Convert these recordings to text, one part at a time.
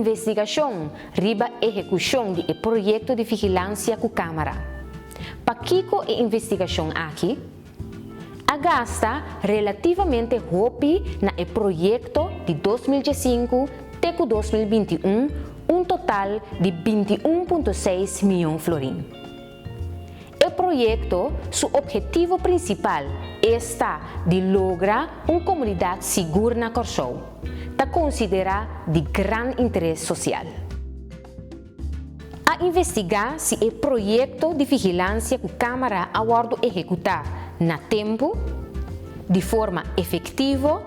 investigashon riba ehekushon di e proyekto di vigilansia ku kámara. Pakiko e investigashon aki? A gasta relativamente hopi na e proyekto di 2015 te ku 2021, un total di 21.6 mion florin. E proyekto su ophetivo prinsipal esta di logra un komunidat sigur na Kòrsou, ta konsiderá di gran interes sosial. A investigá si e proyekto di vigilansia ku kámara a wòrdu ehekutá na tempu, di forma efektivo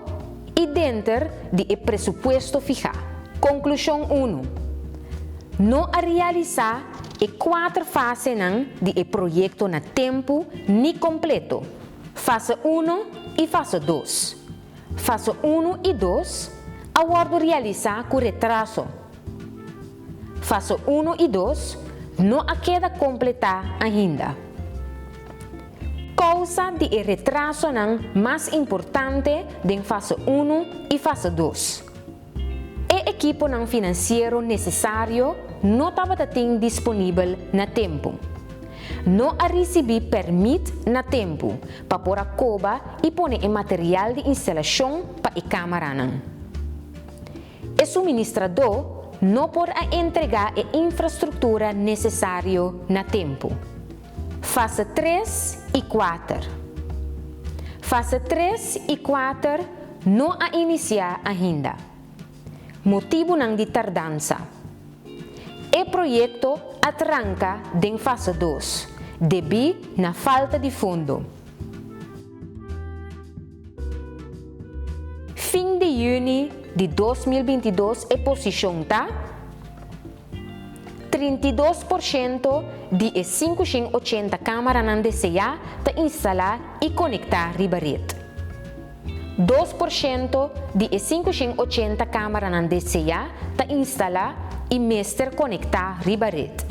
i denter di e presupuesto fihá. Konklushon unu, No a realisá e kuater fasenan di e proyekto na tempu ni kompleto, fase unu i fase dos. Fase unu i dos a wòrdu realisá ku retraso. Fase unu i dos no a keda kompletá ainda. Kousa di e retrasonan mas importante den fase unu i fase dos. E ekiponan finansiero nesesario no tabata tin disponibel na tempu. No a risibí pèrmit na tempu pa por a koba i pone e material di instalashon pa e kámaranan. E suministradó no por a entregá e infrastruktura nesesario na tempu. Fase tres i kuater. Fase tres i kuater no a inisiá ainda. Motibunan di tardansa. E proyekto a tranka den fase dos, debí na falta di fondo. Fin di yüni di 2022 e posishon ta 32% di e 580 kámaranan deseá ta instalá i konektá riba ret. 2% di e 580 kámaranan deseá ta instalá i mester konektá riba ret.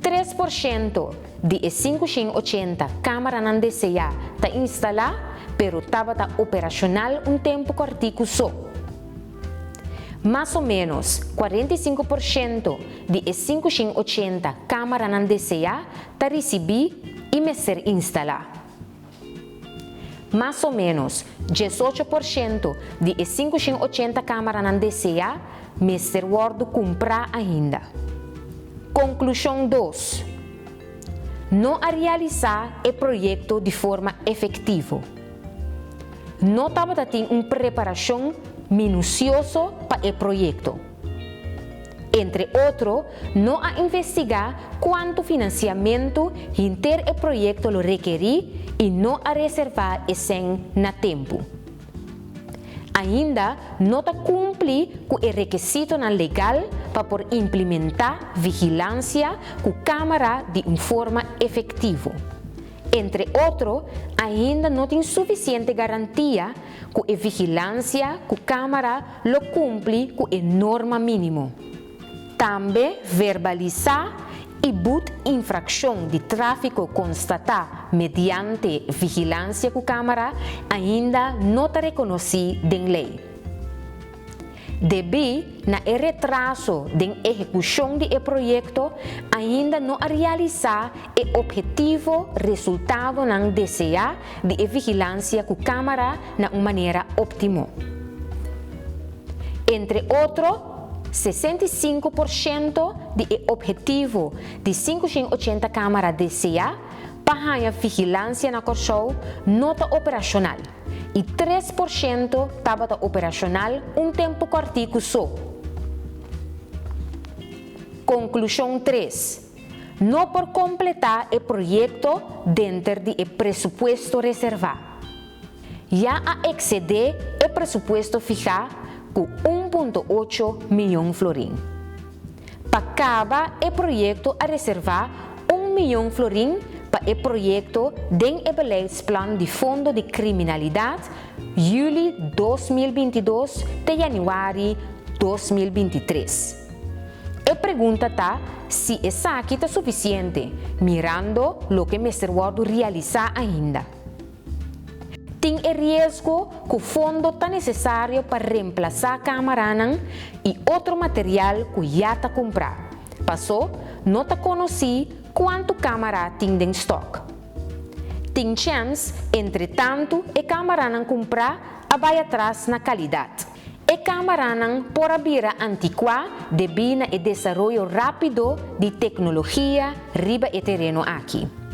3% di e 580 kámaranan deseá ta instalá pero tabata operashonal un tempu kòrtiku so. Mas o ménos 45% di e 580 kámaranan deseá ta risibí i mester instalá. Mas o ménos 18% di e 580 kámaranan deseá mester wòrdu kumprá ainda. Konklushon dos. No a realisá e proyekto di forma efektivo. No tabata tin un preparashon minusioso pa e proyekto. Entre otro, no a investigá kuantu finansiamentu hinter e proyekto lo rekerí i no a reservá e sèn na tempu. Ainda no ta kumpli ku e rekesitonan legal pa por implementá vigilansia ku kámara di un forma efektivo. Entre otro, ainda no tin sufisiente garantia ku e vigilansia ku kámara lo kumpli ku e norma mínimo. Tambe verbalisá i but infrakshon di tráfiko konstatá mediante vigilansia ku kámara ainda no ta rekonosí den lei. Debí na e retraso den ehekushon di e proyekto, ainda no a realisá e ophetivo resultadonan deseá di e vigilansia ku kámara na un manera óptimo. Entre otro, 65% di e ophetivo di 580 kámara deseá pa haña vigilansia na Kòrsou no ta operashonal i 3% tabata operashonal un tempu kòrtiku so. Konklushon tres. No por kompletá e proyekto denter di e presupuesto reservá. Ya a eksedé e presupuesto fihá ku 1.8 mion florin. Pa kaba e proyekto a reservá 1 mion florin pa e proyekto den e beleidsplan di Fondo di Kriminalidat yüli 2022 te yanüari 2023. E pregunta ta si esaki ta sufisiente, mirando loke mester wòrdu realisá ainda. Tin e e riesgo ku fondo ta nesesario pa remplasá kámaranan i otro material ku ya ta kumprá. Pasó no ta konosí kuantu kámara tin den stòk. Tin chèns, entretantu e kámaranan kumprá a bai atras na kalidat. E kámaranan por a bira antikuá debí na e desaroyo rápido di teknologia riba e tereno aki.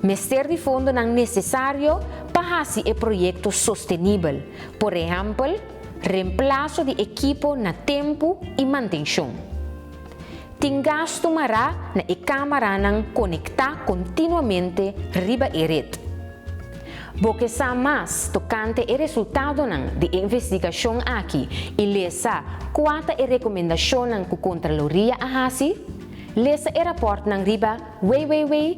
Mester di fondonan nesesario pa hasi e proyekto sostenibel, por ehèmpel, remplaso di ekipo na tempu i mantenshon. Tin gastu mará na e kámaranan konektá kontinuamente riba e ret. Bo ke sa mas tokante e resultadonan di e investigashon aki i lesa kua ta e rekomendashonnan ku Kontraloria a hasi? Lesa e rapòrtnan riba www.arc.cw.